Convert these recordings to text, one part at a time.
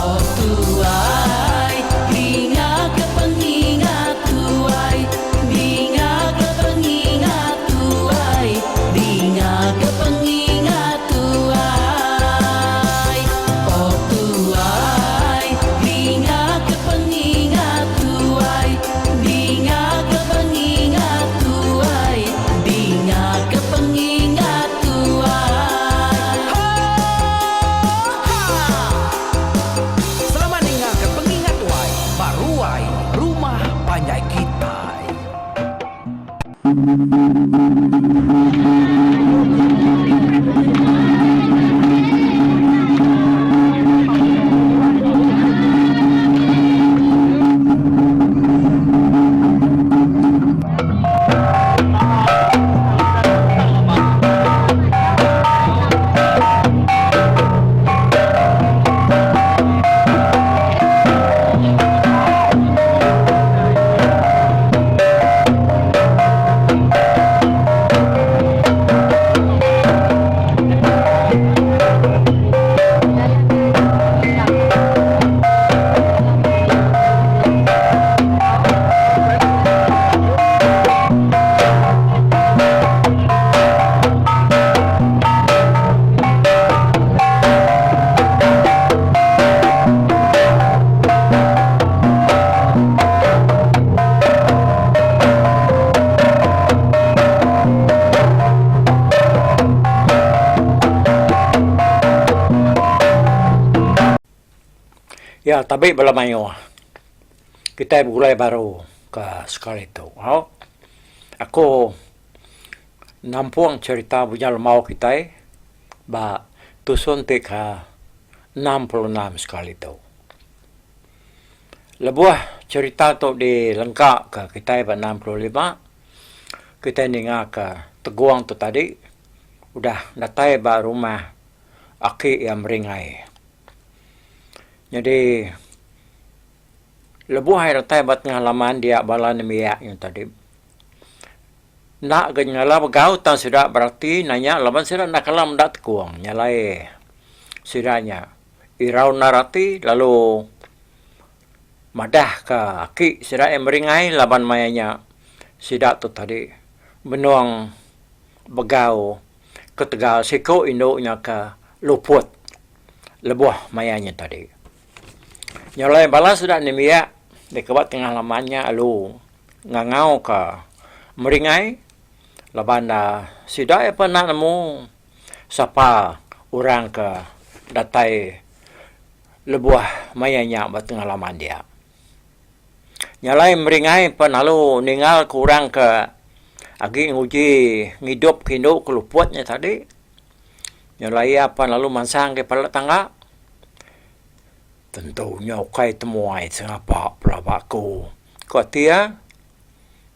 Oh tuai, dinga ke pengingat tuai, dinga ke pengingat tuai, dinga ke pengingat tuai. Oh tuai, dinga ke pengingat tuai, dinga ke pengingat tuai, dinga ke pengingat tuai. Ho! Ha! Selamat ninga ke pengingat tuai ba ruai rumah panjai kitai. Ya tabi bala mayuh kitai begulai baru ka sekali tu au. Aku nampung cherita Bujang Lembau kitai ba tusun ti ka 66 sekali tu. Lebuh cherita tu dilengka ka kitai ba 65 kitai ninga ka Tegong tu tadi udah datai ba rumah aki iya Meringai. Nyadi lebuh ai datai ba tengah laman dia bala nembiak nya tadi enda ga nyengala begau tang sida berati nanya laban sida enda kala meda tekong nya alai sida nya irau endar ati lalu madah ka aki sida iya meringai laban maya nya sida tu tadi benung begau ketegal siku indu nya ke luput. Lebuh maya nya tadi. Nya alai bala sida nembiak deka ba tengah laman nya lalu ngangau ka meringai laban ne sida iya pun enda nemu sapa orang ke datai lebuh maya nya ba tengah laman dia. Nya alai meringai pun lalu ninggal ke orang ke agi nguji ngidup ke indu ke luput nya tadi. Nya alai iya pan lalu mansang ke pala tangga. Tentu nya ukai temuai sengapa pelaba aku, ku ati iya.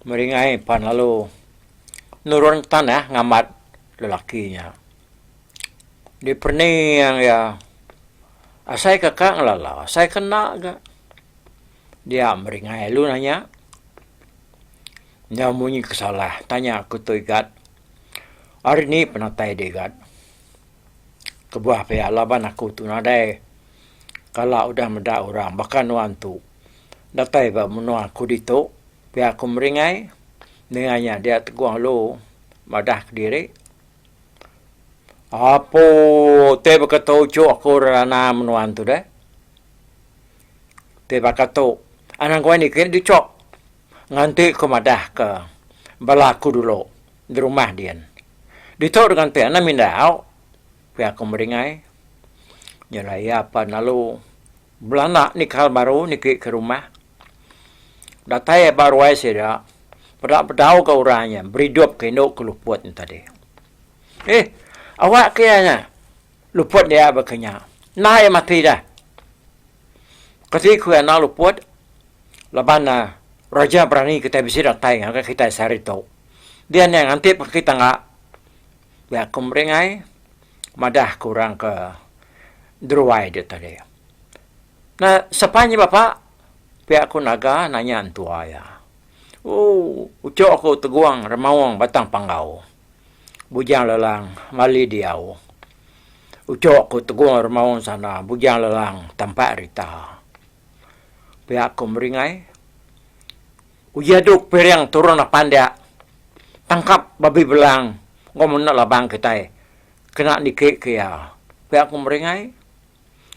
Meringai pan lalu nurun ke tanah ngambat lelaki nya. Dipening iya asai ke ka ngelala asai ke enda ga. Dia meringai lalu nanya. Nya munyi ke salah tanya ku tu igat. Ari ni penatai deh igat. Kebuah pia laban aku tu nadai kala udah meda orang baka nuan tu datai ba menua aku ditu pia ku meringai ninga nya dia teguh lalu madah kediri. Apo ti baka tu uchu aku rana menuan tu deh. Ti baka tu anang guai niki dichok. Nganti ku madah ke bala aku dulu di rumah din. Ditu dengan ti enda mindah au, pia ku Meringai. Nya alai iya pan lalu belanda nikal baru niki ke rumah. Datai ba ruai sida peda bedau ga orang nya beridup ke indu ke luput nya tadi. Eh awak ke iya nya luput dia baka nya. Enda iya mati dah. Kati ku iya enda luput. Laban raja berani kitai bisi datai ngagai kitai sehari tu. Dia nya nganti pekaki tangga pia ku Meringai madah ke orang ke deruai dia tadi. Ne sapa nya bapa? Pia ku Naga nanya entua iya. Ooh uchu aku Teguang Remaung Batang Panggau. Bujang Lelang Mali Diau. Ucok ku Tegung Remaung Sana Bujang Lelang Tampak Rita. Pia ku Meringai. Uji adu piring turun apan dia. Tangkap babi belang enggau menda labang kitai kena niki ke iya. Pia ku Meringai.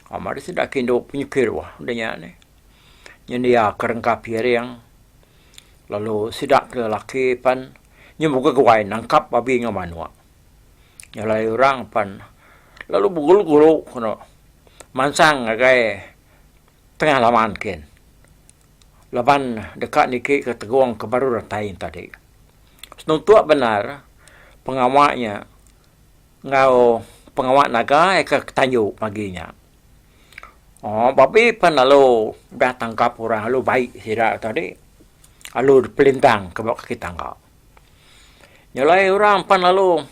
Amat sida ke indu penyukir wah udah nya neh. Nyendia ke rengka piring lalu sida ke lelaki pan nyebut geguai nangkap babi enggau manuk. Nyelai orang pan lalu begulu-gulu kenu mansang ngagai tengah laman kin laban deka niki ke tegung ke baru datai tadi. Senutuk bendar pengawa nya enggau pengawa naga ke tanju pagi nya. Ooh babi pan lalu udah tangkap orang lalu bai sida tadi lalu dipelintang ke ba kaki tangga. Nyelai orang pan lalu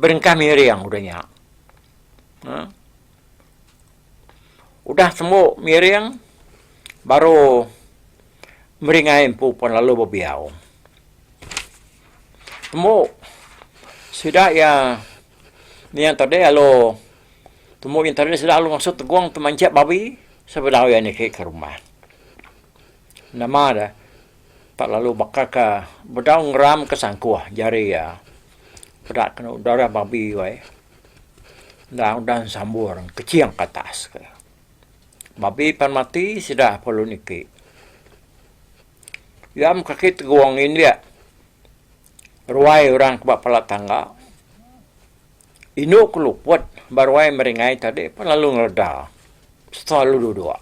berengkah miring udah nya. uhh Udah tembu miring baru meringai empu pan lalu bebiau. Tembu sida iya nya tadi lalu tembu nya tadi sida lalu ngasuh tegung temancik babi sebedau iya niki ke rumah. Nama deh tak lalu baka ka bedau ngeram ka sangkuh jari iya peda kenu darah babi weh enda udah sambur keching ke atas. Babi pan mati sida perlu niki. Iya meh kaki tegung indik ruai orang ke ba pala tangga indu ke luput ba ruai meringai tadi pun lalu ngereda sereta lalu duduk.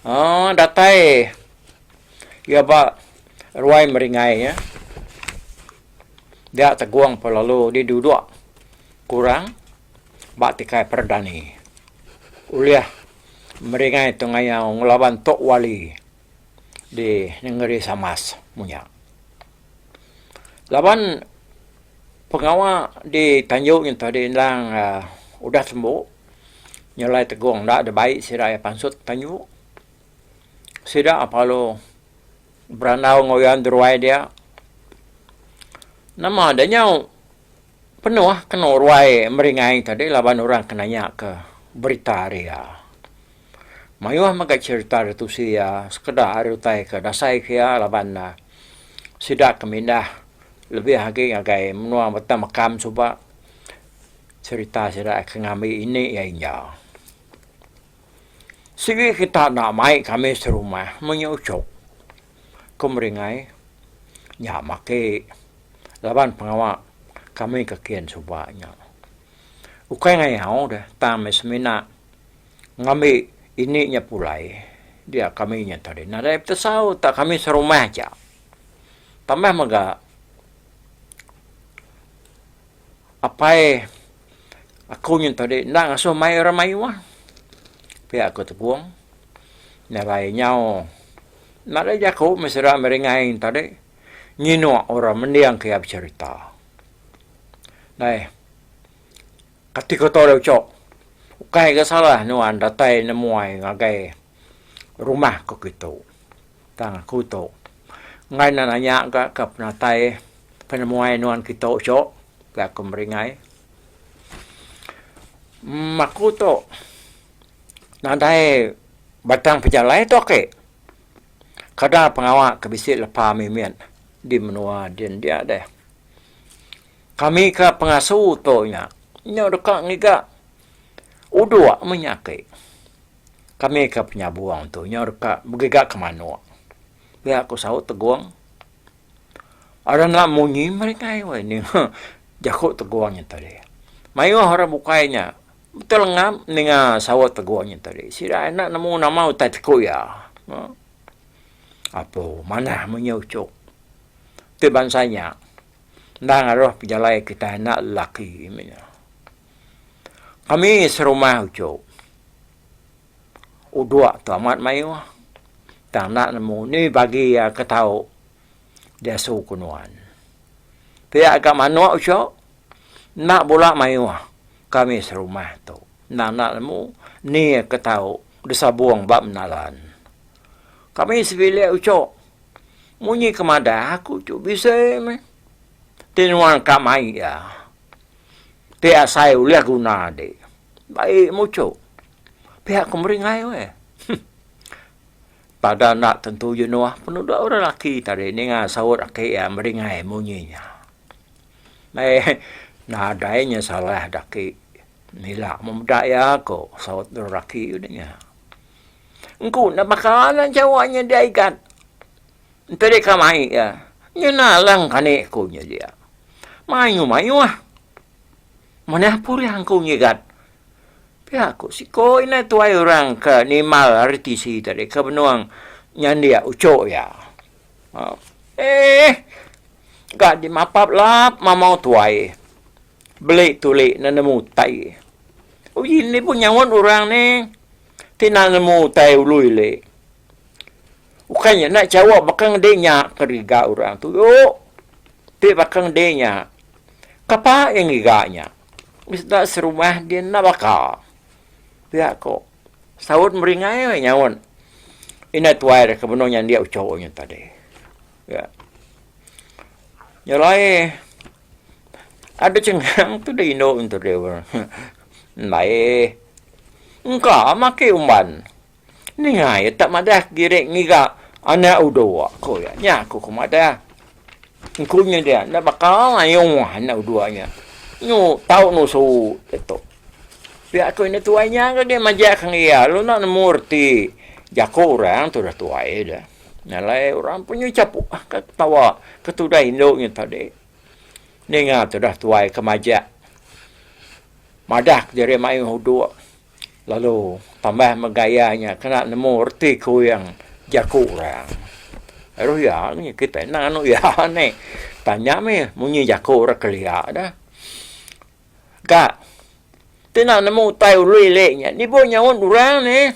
Aaa datai iya ba ruai meringai nya dia tegung pun lalu diduduk kurang ba tikai perdani ulih meringai tu ngayau ngelaban Tok Wali di nengeri Samas munya. Laban pengawa di tanju nya tadi endang aaa udah tembu. Nyelai Tegong enda da bai sida iya pansut tanju. Sida parlu berandau enggau iya ngeruai dia. Nama da nyau penuh kenu ruai meringai tadi laban orang ke nanya ke berita ari iya. Mayuh mega cherita da tusi iya sekeda ari utai ke dasai ke iya laban ne sida ke mindah lebih agi ngagai menua Batang Mekam suba. Serita sida ke ngambi ini iya inja. Sigi kita enda mai kami serumah munyi uchok. Ku Meringai, nya maki laban pengawa kami ke kin suba nya. Ukai ngayau deh tang meh semina ngambi ini nya pulai dia kami nya tadi nadai betesau tak kami serumah aja. Tambah mega Apai aku nyin tadi enda ngasuh mai orang mayuh. Pia ku Tegong. Nya alai nyau nadai jaku meh sida meringai tadi nyinuk orang mending ke iya becherita. Deh kati ku tau deh uchok ukai ga salah nuan datai nemuai ngagai rumah ku kitu. Tang aku tu enggai ne nanya ga ke penatai penemuai nuan kitu uchu pia ku Meringai. Emm aku tu nadai batang pejalai tu ake. Kada pengawa ke bisi lepa mimit di menua din dia deh. Kami ke pengasu tu nya nyau deka ngiga udok meh nya ake. Kami ke penyabung tu nyau deka begiga ke manuk. Pia ku saut Tegong. Orang enda munyi meringai weh ninga jaku Tegong nya tadi. Mayuh orang bukai nya betul ngap ninga saut Tegong nya tadi. Sida enda nemu nama utai teku iya. Apo manah munyi uchok ti bansa nya enda ngaruh pejalai kitai enda lelaki meh nya. Kami serumah uchok. Udok tu amat mayuh tang enda nemu ni bagi iya ke tau diasu ku nuan. Pia ga manok uchu enda bula mayuh kami serumah tu enda enda nemu ni ke tau disabung ba menalan. Kami sebilik uchu munyi ke madah aku uchu bisi meh ti nuan ka mai iya. Ti asai ulih guna dik. Bai muchuk. Pia ku meringai weh. Pada enda tentu jenuh penuduk orang laki tadi ninga saut aki iya meringai munyi nya. Meh nadai nya salah da aki mila meh meda iya ko saut orang laki udah nya. Engku enda baka ne jawa nya dia igat. Enti deka mai iya nyena lang kani ku nya dia. Mayuh mayuh manah purih engku ngigat. Pia ku siko indai tuai orang ke nimbal ari tisi tadi ke benung nyandik uchu iya. Eeh ga dimapap lap mamau tuai beli tuli ne nemu utai. Uji ne pun nyaut orang ne ti enda nemu utai ulu ili. Ukai nya enda chawa baka ngedi nya ke diga orang tuyu ti baka ngedi nya. Kapa iya ngiga nya. Sida serumah din enda baka. Pia ko Saut meringai meh nyaut indai tuai da ke benung nyandik uchu nya tadi. Ya. Nya alai adu chengang tu da indu ne tadi. Endai engka maki umban. Ninga iya tak madah diri ngiga anak udok ku iya. Nya ku ku madah. Engku nya dia enda baka mayuh anak udok nya. Nyu tau nusu ditu. Pia ku indu tuai nya ke dia majak ke iya lalu enda nemu reti jaku orang tudah tuai deh. Nya alai orang pun nyu chapuh ke ketawa ke tudah indu nya tadi. Ninga tudah tuai ke majak madah diri mayuh udok. Lalu tambah mega iya nya kena nemu reti kuing jaku orang. Aruh iya nya kitai endang anu iya nih. Tang nya mih munyi jaku orang kelia dah. Ga ti enda nemu utai ulu ili nya nibuh nyaut orang nih.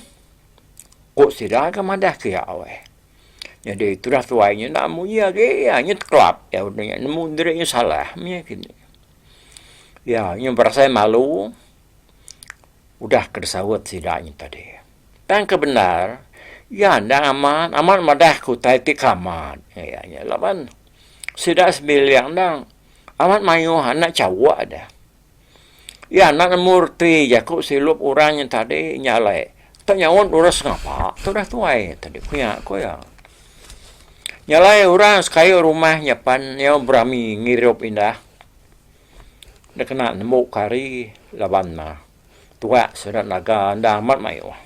Ku sida ke madah ke iya weh. Nyadi tudah tuai nya enda munyi agi iya nya tekelap iya udah nya nemu diri nya salah mih kini. Iya nya berasai malu. Udah ke disaut sida nya tadi. Tang ke bendar, iya endang amat, amat madah ke utai ti ke amat. Iya nya laban sida sebilik endang amat mayuh anak chauk deh. Iya enda nemu reti jaku silup orang nya tadi nya alai tok nyaut orang sengapa tudah tuai tadi ku iya ku iya. Nya alai orang sekayu rumah nya pan nyau berami ngirup indah. Dikena nembu ke hari laban ne tuak sida naga enda amat mayuh.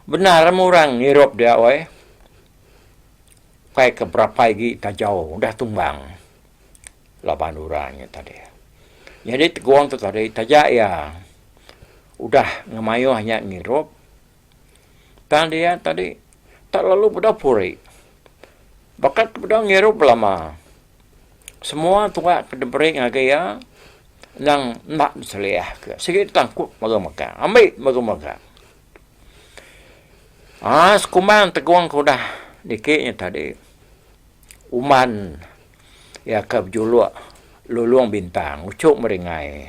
Bendar meh orang ngirup dia weh. Ukai ke berapa igi tajau udah tumbang laban orang nya tadi. Nyadi tegong tu tadi taja iya udah ngemayuh nya ngirup tang dia tadi tak lalu bedau puri. Baka ke bedau ngirup belama. Semua tuak ke diberi ngagai iya endang enda diseliah ke. Sigi ditangkup mega mega. Ambi mega mega. Aaa sekumbang tegung ke udah niki nya tadi uman iya ke bejuluk Lulong Bintang uchu Meringai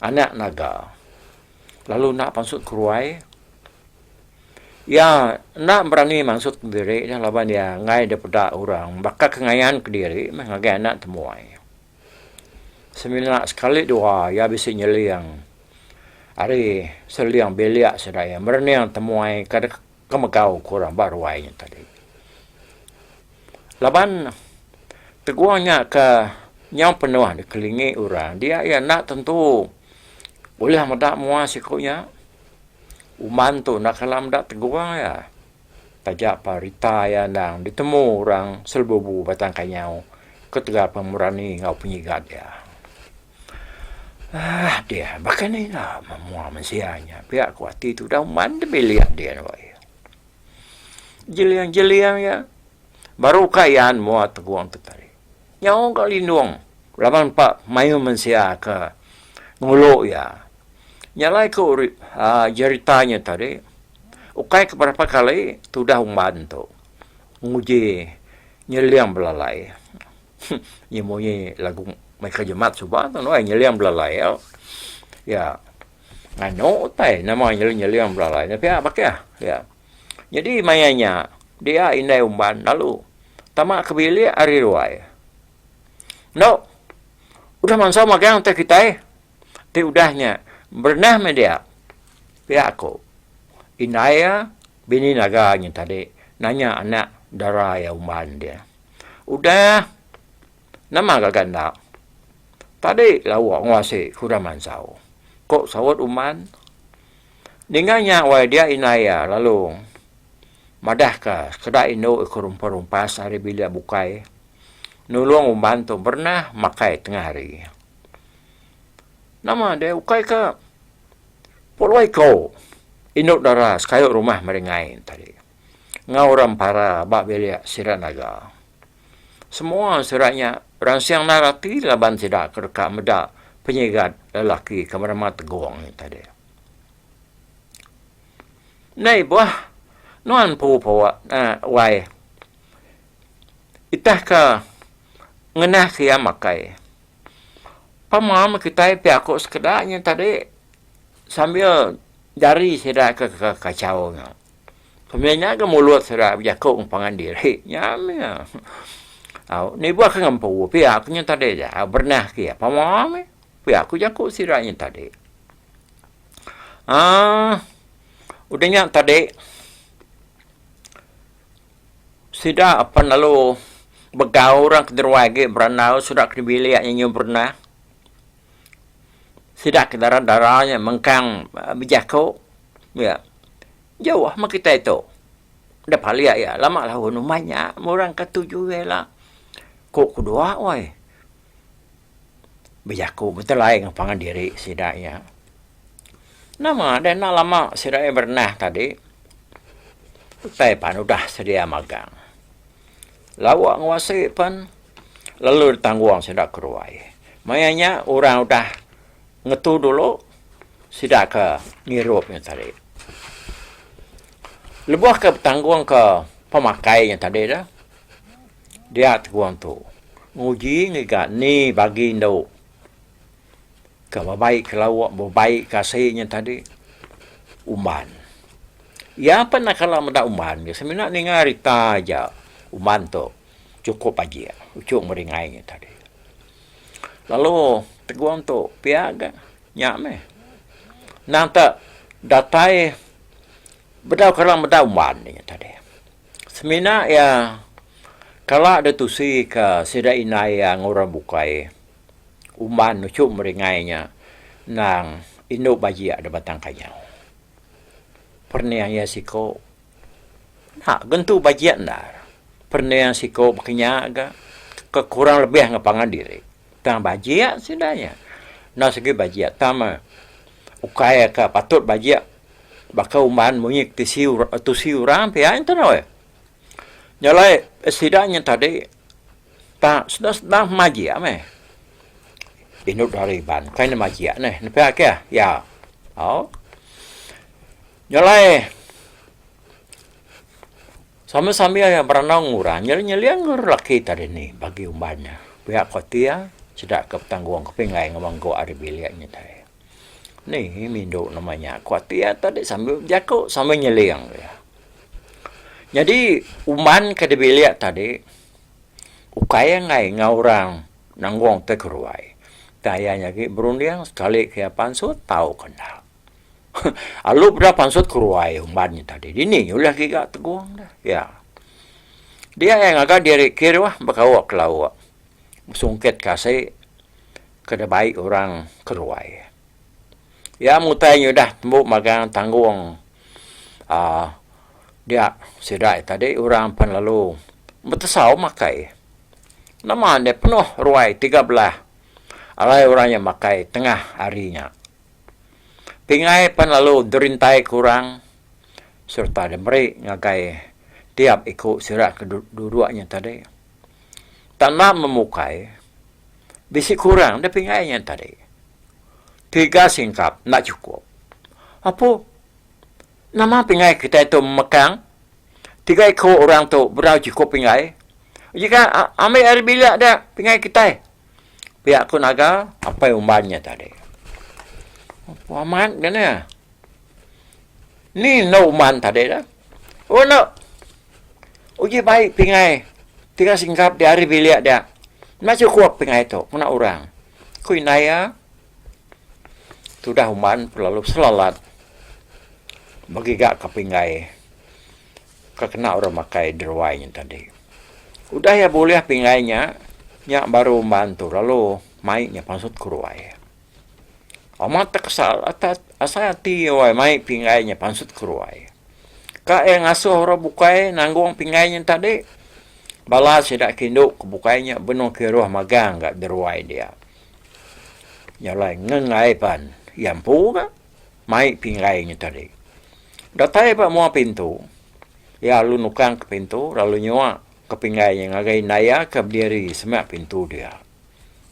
anak Naga lalu enda pansut keruai. Iya enda berani mansut kediri nya laban iya enggai dep peda orang baka ke ngayan kediri meh ngagai anak temuai. Semina sekali dua iya bisi nyeling ari seling bilik sida iya merening temuai ke ke megau ke orang ba ruai nya tadi. Laban tegung nya ke nyau penuh dikelingi orang dia iya enda tentu ulih meda mua siku nya. Uman tu enda kala meda tegung iya. Taja pa rita iya endang ditemu orang selebubu Batang Kanyau ketegal pemerani enggau penyigat iya. Aah dih baka ni ila mua mensia nya pia ku ati tudah uman da bilik din weh. Jeling-jeling iya baru ka iya mua tegung tu tadi. Nyau ga lindung laban pa mayuh mensia ke ngulu iya. Nya alai ku uhh jerita nya tadi ukai ke berapa kali tudah umban tu nguji nyeling belalai. Nyi munyi lagu Michael Jemat suba tu nuai nyeling belalai au. Ya nganu utai nama nyeling-nyeling belalai ne pia bakih ya. Nyadi maya nya dia indai umban lalu tama ke bilik ari ruai. Endo. Udah mansau magang utai kitai ti udah nya berenah meh dia pia ku indai iya bini naga nya tadi nanya anak dara iya umban dia. Udah nama gaga enda tadi lawa nguasi ke udah mansau ku saut umban. Ninga nya wai dia indai iya lalu madahka sekeda indu ke rumpas-rumpas ari bilik bukai. Nulung uban tu berenah makai tengah hari. Nama deh ukai ka puluh iko indu dara sekayu rumah meringai tadi enggau orang empara ba bilik sida naga. Semua sida nya ransing endar ati laban sida ke deka meda penyigat lelaki ke benama Tegong nya tadi. Ndai buah nuan empu pua uhh wai. Itah ka ngenah ke iya makai. Pama meh kitai pia ku sekeda nya tadi sambil jari sida ke kachau nya. Sambil nya ga mulut sida bejaku ngan pangan diri nya meh iya. Au nibuh ke ngempu pia ku nya tadi ja berenah ke iya pama meh pia ku jaku sida nya tadi. Aaa udah nya tadi. Sida apan lalu begau orang ke deruai agi berandau sida ke dibilik nya nyu berenah. Sida ke dara-dara nya mengkang bejaku iya jauh meh kitai tu. Dep alik iya lama laun umai nya meh orang ke tuju iya ila. Ku kedua weh bejaku betelai ngan pangan diri sida iya. Nama deh enda lama sida iya berenah tadi. Utai pan udah sedia magang. Lawa nguasi pan lalu ditanggung sida ke ruai. Maya nya orang udah ngetu dulu sida ke ngirup nya tadi. Lebuh ke betanggung ke pemakai nya tadi tu dia tegung tu nguji ngiga ni bagi endu ke bebai ke lauk bebai ke asi nya tadi umban. Iya pan enda kala meda umban ke semina ninga rita aja umban tu chukup aji uchu meringai nya tadi. Lalu tegung tu pia ga nya meh nang te datai bedau kala meda umban nya tadi. Semina iya kala ditusi ka sida indai iya enggau orang bukai umban uchu meringai nya endang indu bajik da Batang Kanyau. Perening iya siko enda gentu bajik endar. Perening siko baka nya ga ke kurang lebih enggau pangan diri. Tang bajik sida nya. Enda segi bajik tang meh ukai ka patut bajik baka umban munyi tisi tusi orang pia nya tau. Nya alai sida nya tadi tang sedang-sedang majik meh. Indu dari Iban kai ne majik neh ne pia keh iya. Au. Nya alai sambil-sambil iya berandau ngan orang nyeling-nyeling ga orang lelaki tadi nih bagi umban nya. Pia ku ati iya sida ke betanggung ke pinggai enggau mangkuk ari bilik nya tadi. Nih mindu nama nya ku ati iya tadi sambil bejaku sambil nyeling iya. Nyadi umban ke dibilik tadi ukai enggai enggau orang nanggung tai keruai. Tang iya nya agi berunding sekali ke iya pansut tau ke enda. Alu peda pansut keruai umban nya tadi. Dini ulih giga tegung deh. Iya. Dia iya ngaga diri kiruh bekauk ke lauk. Besungkit ke asi ke dibai orang keruai. Iya mutai nyudah tembu magang tanggung uhh dia sida tadi orang pan lalu betesau makai. Nama deh penuh ruai 13 alai orang nya makai tengah hari nya. Pingai pan lalu derintai ke orang sereta diberi ngagai tiap iku sida ke duduk nya tadi. Tanda memukai bisi kurang deh pingai nya tadi. Tiga singkap enda chukup. Apu nama pingai kitai tu memekang Tiga iku orang tu bedau chukup pinggai. Jika ambi ari bilik da pinggai kitai. Pia ku naga apai umban nya tadi. Apu amat ga nih. Ni enda umban tadi dah. Oh enda. Uji bai pinggai tiga singkap di ari bilik dia. Enda chukup pinggai tu ngena orang. Ku indai iya. Tudah uman lalu selalat begiga ka pinggai ke kena orang makai deruai nya tadi. Udah iya bulih pinggai nya, nya baru uman tu lalu mai nya pansut keruai. Amat tekesal asai ati iya wai mai pinggai nya pansut keruai. Ka iya ngasuh orang bukai nanggung pinggai nya tadi, bala sida ke indu ke bukai nya benung kiruh magang ga deruai dia. Nya alai ngengai pan iya empu ga mai pinggai nya tadi. Datai ba mua pintu, iya lalu nukang ke pintu lalu nyua ke pinggai nya ngagai indai iya ke bediri semak pintu dia.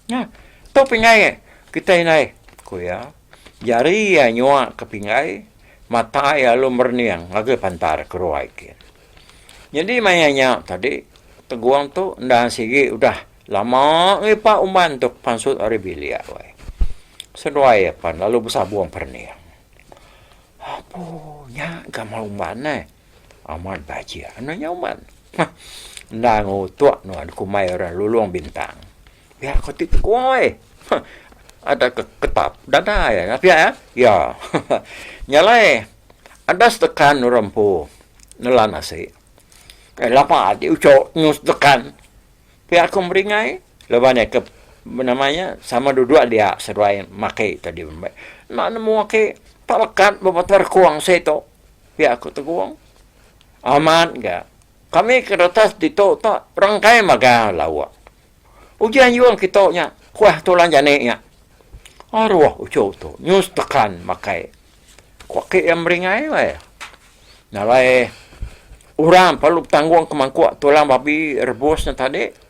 Nya, tu pinggai kitai indai, ku iya. Jari iya nyua ke pinggai, mata iya lalu merening ngagai pantar keruai kin. Nyadi maya nya tadi, Teguang tu endang sigi udah Lama ngipa umban tu pansut ari bilik weh. Seduai iya pan lalu besabung perening. Apu nya gamal umban neh. Amat bajik anu nya umban. Hah enda ngutuk nuan kumbai orang lulong bintang. Pia ko ti tegung weh. Hah ada ke ketap dada iya pia iya. Ya. Nya alai ada setekan orang empu nelan asi. Eh lapa ti uchu nyu setekan. Pia aku meringai laban iya ke nama nya sama duduk dia seduai maki tadi enda nemu aki tak lekat ba batu rekung situ pia ku Tegong. Amat ga kami ke datas ditu tu rengkai magang lauk. Uji anjung kitu nya kuah tulang jani nya. Aruh uchu tu nyu setekan makai ku aki iya meringai weh. Alai orang perlu betanggung ke mangkuk tulang babi rebus ne tadi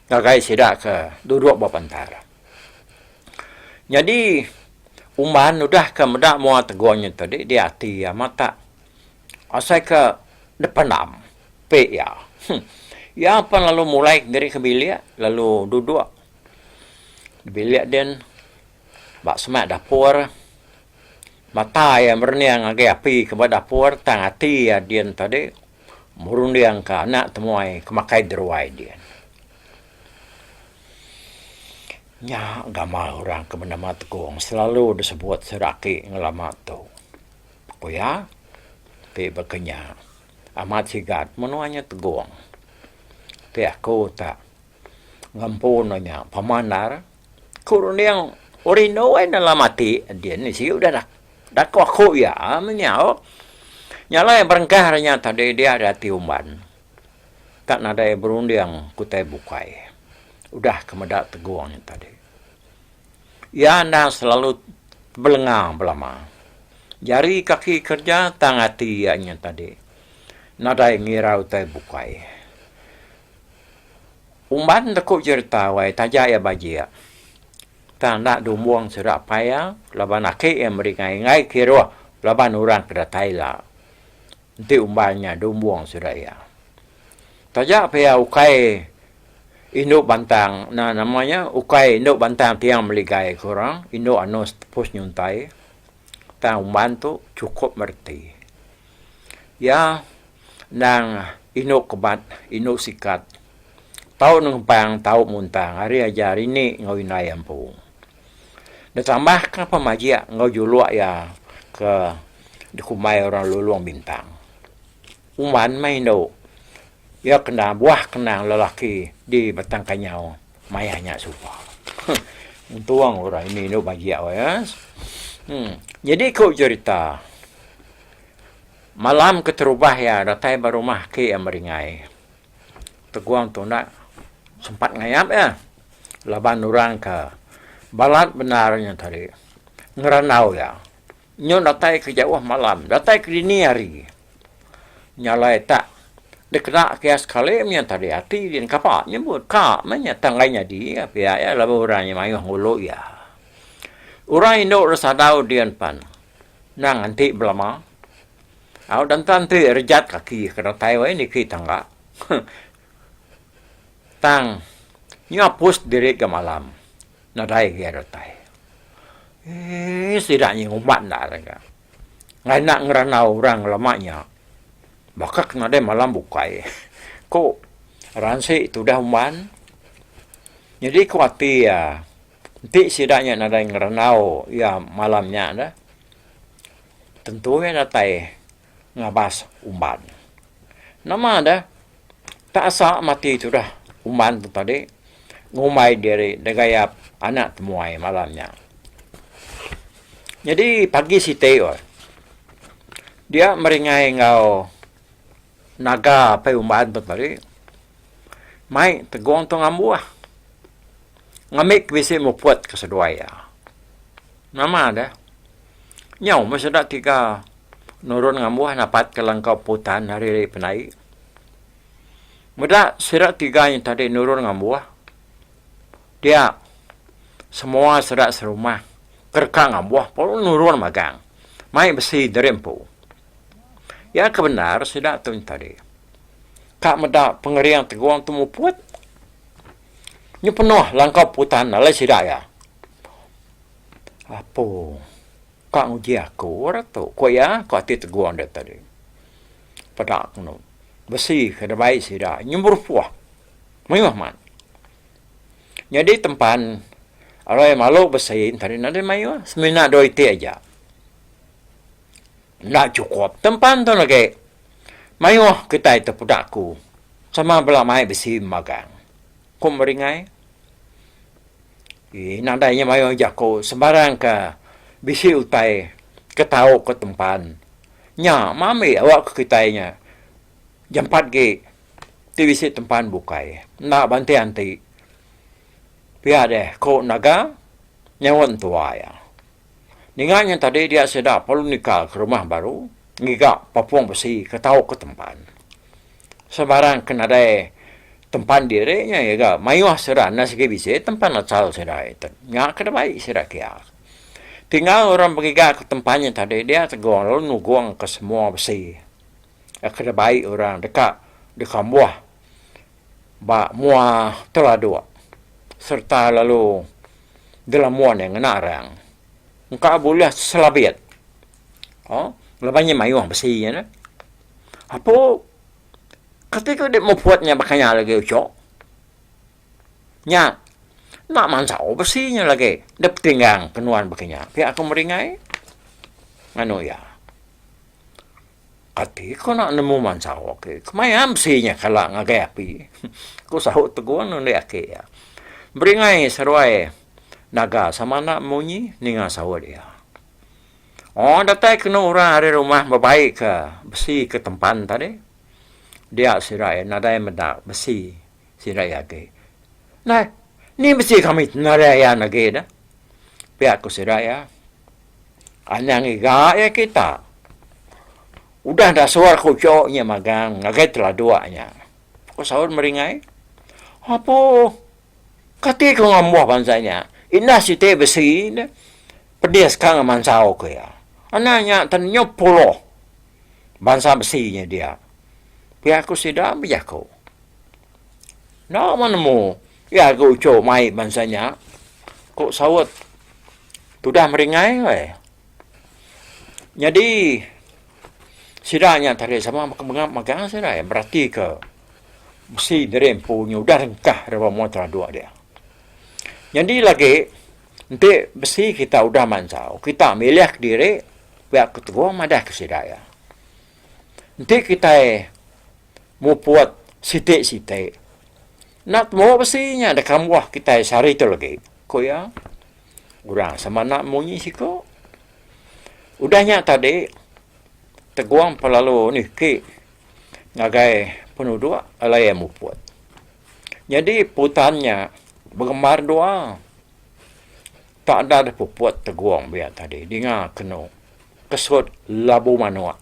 ngagai sida ke duduk ba pantar. Nyadi umban udah ke meda mua tegung nya tadi dia ati iya matak asai ke dipendam pe iya. Iya pan lalu mulai diri ke bilik lalu duduk bilik din ba semak dapur. Mata iya merening ngagai api ke ba dapur tang ati iya din tadi merunding ka anak temuai ke makai deruai din. Nya gamal orang ke benama Tegong selalu disebut sida aki ngelama tu. Ku iya ti baka nya amat sigat menua nya Tegong. Ti aku tak ngempu ne nya pama endar. Ku runding orang indu ai dalam ati din sigi udah dako aku iya menya. Nya alai berengkah ari nya tadi dia ari ati umban tak nadai berunding ke utai bukai udah ke meda tegung nya tadi. Iya endang selalu belenga belama. Jari kaki kerja tang ati iya nya tadi nadai ngira utai bukai. Umban teku jerita wai taja iya bajik. Tang enda dumbung sida apai iya laban aki iya meri ngai-ngai kiruh laban orang ke datai ila. Enti umban nya dumbung sida iya. Taja pia ukai indu bantang ne nama nya ukai indu bantang tiang meligai ku orang indu anus tepus nyuntai tang umban tu chukup mereti. Iya endang indu kebat indu sikat tau nengepang tau muntang ari ajar ini enggau indai iya empu. Ditambah ka pemajik enggau juluk iya ke dikumbai orang Lulong Bintang. Umban meh indu iya kena buah kenang lelaki di Batang Kanyau maya nya suba. Untung orang ini indu bajik weh. Nyadi ku jerita. Malam keterubah iya datai ba rumah ake iya meringai. Teguang tu enda sempat ngayap iya laban orang ke balat bendar nya tadi ngerandau iya. Nyu datai ke jauh malam datai ke dini hari. Nya alai tak dikena ke iya sekali meh nya tadi ati din kapa nyebut ka meh nya tang enggai nyadi pia iya laban orang nya mayuh ngulu iya. Orang indu da sadau din pan. Endang enti belama. Au danta enti rejat kaki ke datai wai niki tangga. Tang nyu apus diri ga malam nadai agi datai. Eii sida nya ngumbat enda ga. Ngai enda ngerandau orang lama nya. Baka ke nadai malam bukai. Ku ransi tudah umban. Nyadi ku ati iya. Enti sida nya nadai ngerandau iya malam nya deh tentu iya datai ngabas umban. Nama deh tak asa mati tudah umban tu tadi ngumbai diri degayap anak temuai malam nya. Nyadi pagi siti weh dia meringai enggau naga apai umban tu tadi mai tegong tu ngambuh ngambi ke bisi muput ke seduai iya. Nama deh nyau meh sida tiga nurun ngambuh napat ke langkau putan ari ri pendai. Meda sida tiga nya tadi nurun ngambuh dia semua sida serumah ke deka ngambuh pun nurun magang mai besi diri empu. Iya ke bendar sida tu tadi ka meda pengering tegong tu muput nyu penuh langkau putan alai sida iya. Apo ka nguji aku ira tu ku iya ku ati tegong deh tadi. Peda kenu besi ke dibai sida nyu berupuh mayuh amat. Nyadi tempan alai malu besi tadi nadai mayuh semina dua iti aja. Enda chukup tempan tu lagi. Mayuh kitai tepeda aku sama bela mai besi magang, ku Meringai. Ii nadai nya mayuh jaku sembarang ke bisi utai ke tau ke tempan. Nya meh ambi awak ke kitai nya jampat gi ti bisi tempan bukai. Enda banti anti. Pia deh ku Naga nyaut entua iya. Ninga nya tadi dia sida perlu nikal ke rumah baru ngiga papung besi ke tau ke tempan. Sebarang ke nadai tempan diri nya iya ga mayuh sida enda sigi bisi tempan asal sida iti. Nya ke dibai sida kia. Tinggal orang begiga ke tempan nya tadi dia tegong lalu nugong ke semua besi ke dibai orang deka dikambuh ba mua teladuk sereta lalu gelamun iya ngena arang. Engka bulih selabit uhh laban nya mayuh besi nya neh. Apu kati ku dep muput nya baka nya lagi uchu. Nya enda mansau besi nya lagi dep tinggang ke nuan baka nya pia ku Meringai nganu iya. Ati ko nak nemu mansau ake. Kemaya besi nya kala ngagai api. Ku saut Tegung nundi ake iya. Beringai seruai naga sama enda munyi ninga saut iya. Oh datai kenu orang ari rumah bebai ke besi ke tempan tadi. Dia sida iya nadai meda besi sida iya agi. Nai ni besi kami nadai ayan agi dah. Pia ku sida iya. Anang ngiga iya kita. Udah dasur ku uchu nya magang ngagai teladuk nya. Ku saut Meringai. Apu. Kati ku ngambuh bansa nya. Indah siti besi ne pedis ka ngemansau ku iya. Anang nya tenyup puluh bansa besi nya dia. Pia ku sida bejaku. Enda meh nemu iya ke uchu mai bansa nya. Ku saut. Tudah meringai weh. Nyadi sida nya tadi sama mega sida iya beratika besi diri empu nya udah rengkah daripada mua teraduk dia. Nyadi lagi enti besi kita udah mansau kita milih kediri pia ke teguh madah ke sida iya. Enti kitai muput siti-siti enda temu besi nya da kambuh kitai sehari tu lagi, ku iya. Orang sama enda munyi siku. Udah nya tadi Teguang pelalu niki ngagai penuduk alai iya muput. Nyadi putan nya begembar dua. Tak enda deh puput Teguang biak tadi dinga kenu kesut labu manuk.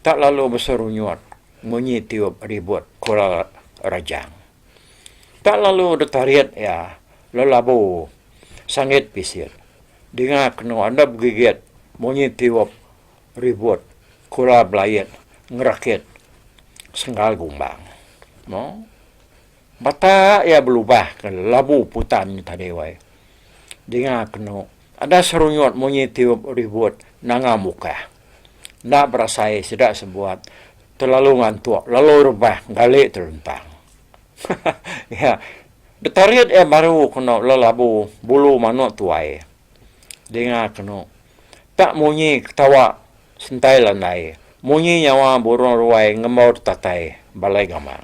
Tak lalu beserunyut munyi tiup ribut kura rajang. Tak lalu ditarit iya lelabu sangit pisit. Dinga kenu enda begigit munyi tiup ribut kura belait ngerakit senggal gumbang. Mo batak iya belubah ke lelabu putan nya tadi wai. Dinga kenu ada serunyut munyi tiup ribut nanga mukah. Enda berasai sida sebuat Telalu ngantuk lalu rebah gali telentang. Ya. Ditarit iya baru kenu lelabu bulu manuk tuai. Dinga kenu. Tak munyi ketawa sentai landai, munyi nyawa burung ruai ngembau ditatai balai gamang.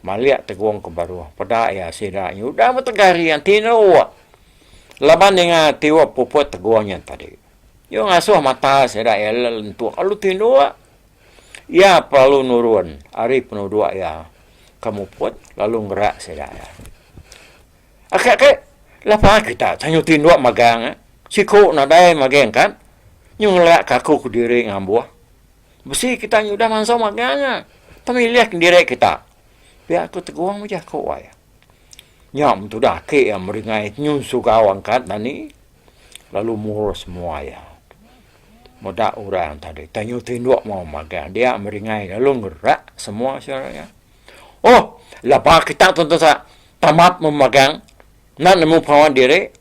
Malik Tegong ke baruh peda iya sida nyudah betegari tinduk laban ninga tiup puput Tegong nya tadi. Iya ngasuh mata sida iya lentuk lalu tinduk. Iya pelalu nurun ari penuduk iya ke muput lalu ngerak sida iya. Ake ake lapa kita tanyu tinduk magang eh siku nadai maging kan nyu ngelak ka aku kediri ngambuh. Besi kita nyudah mansau magang eh pemilih kediri kita. Pia ku Tegong bejaku ai. Nya mentudah ake iya meringai nyu sugau angkat dani lalu murus mua iya. Meda orang tadi tanyu tinduk mau magang dia meringai lalu ngerak semua sida iya. Oh lapa kita tu sa tamat memagang enda nemu pengawa diri.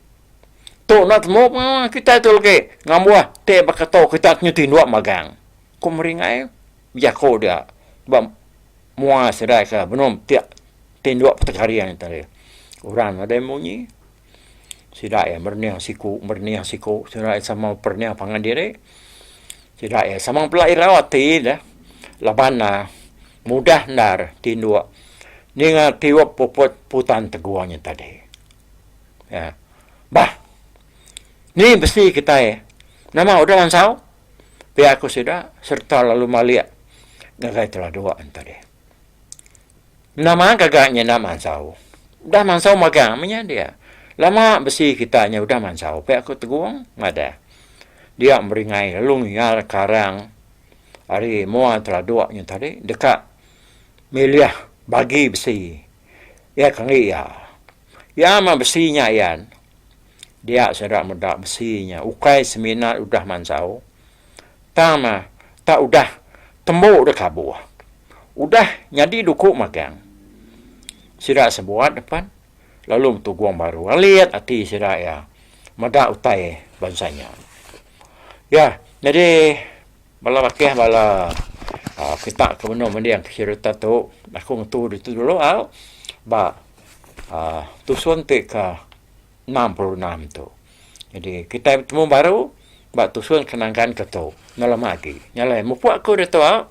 Tu enda temu pengawa kita tu lagi ngambuh ti baka tu kita tanyu tinduk magang. Ku meringai bejaku dia ba mua sida ke benung ti tinduk petegaring tadi. Orang nadai munyi. Sida iya merening siku merening siku sida iya sama perening pangan diri. Sida iya sama bela irau ati ne laban ne mudah endar tinduk ninga tiup puput putan tegung nya tadi. Iya bah ni besi kitai nama udah mansau pia ku sida sereta lalu malik ngagai teladuk ne tadi. Nama gaga nya enda mansau. Udah mansau magang meh nya dia. Lama besi kita nya udah mansau pia ku Tegong madah. Dia meringai lalu ngiar karang ari mua teladuk nya tadi deka milih bagi besi iya ke enggi iya. Iya meh besi nya ayan. Dia sida meda besi nya ukai semina udah mansau tang meh tak udah tembu deka buh. Udah nyadi duku magang. Sida sebuat depan lalu betugung baru alit ati sida iya meda utai bansa nya. Ya nyadi bala bakih bala uhh kita ke benung mending cherita tu aku ngetu ditu dulu au ba uhh tusun ti ke 66 tu. Jadi kitai betemu baru ba tusun ke nangkan ke tu enda lama agi. Nya alai mupuk aku ditu au.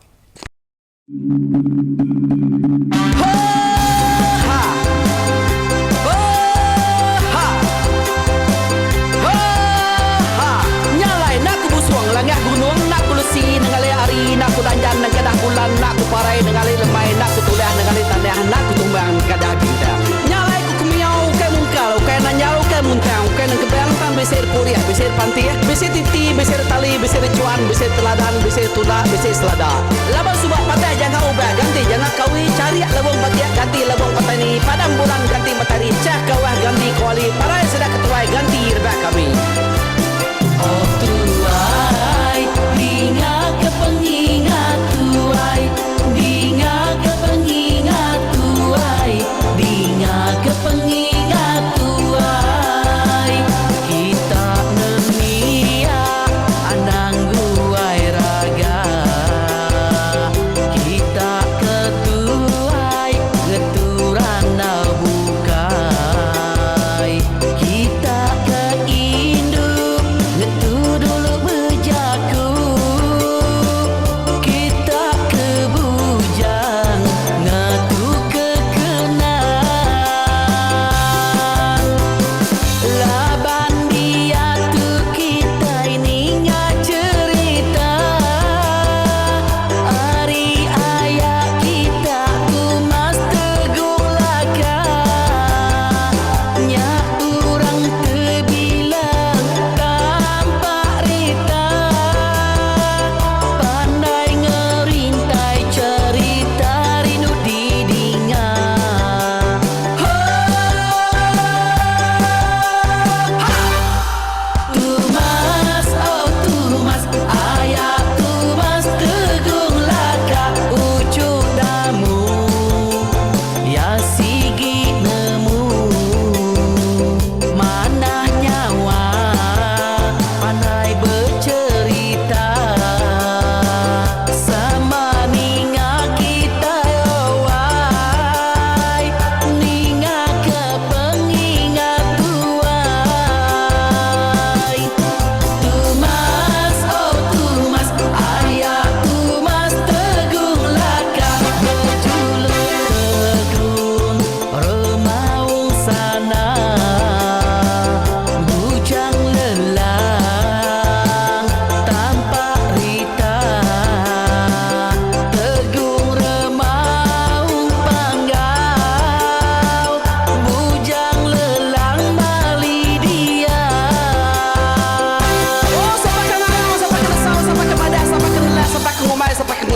Laban suba patah jangka ubah ganti jangka kawi charik lebung batik ganti lebung petani padam bulan ganti matari chah kawah ganti kuali parai sida ketuai ganti rebak kami. Oh tuai, dinga ke pengingat tuai, dinga ke pengingat tuai, dinga ke pengingat tuai. Kita nemia anang guai raga. Kita ke tuai ngetu randau bukai. Kita ke indu ngetu.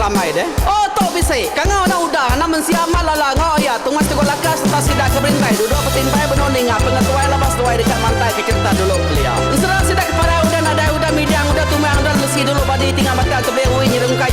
ambai deh. Oh tu bisi. Kangau anak uda, anak mensia amat lala enggau aya tungas teguk laka sereta sida ke berintai duduk betimpai benung ninga pengetuai lepas duai deka mantai ke cherita dulu kelia. Ensera sida ke parai udah nadai udah midang udah tumang udah lesi dulu badi tinggal batang tebing ui nyerungkai.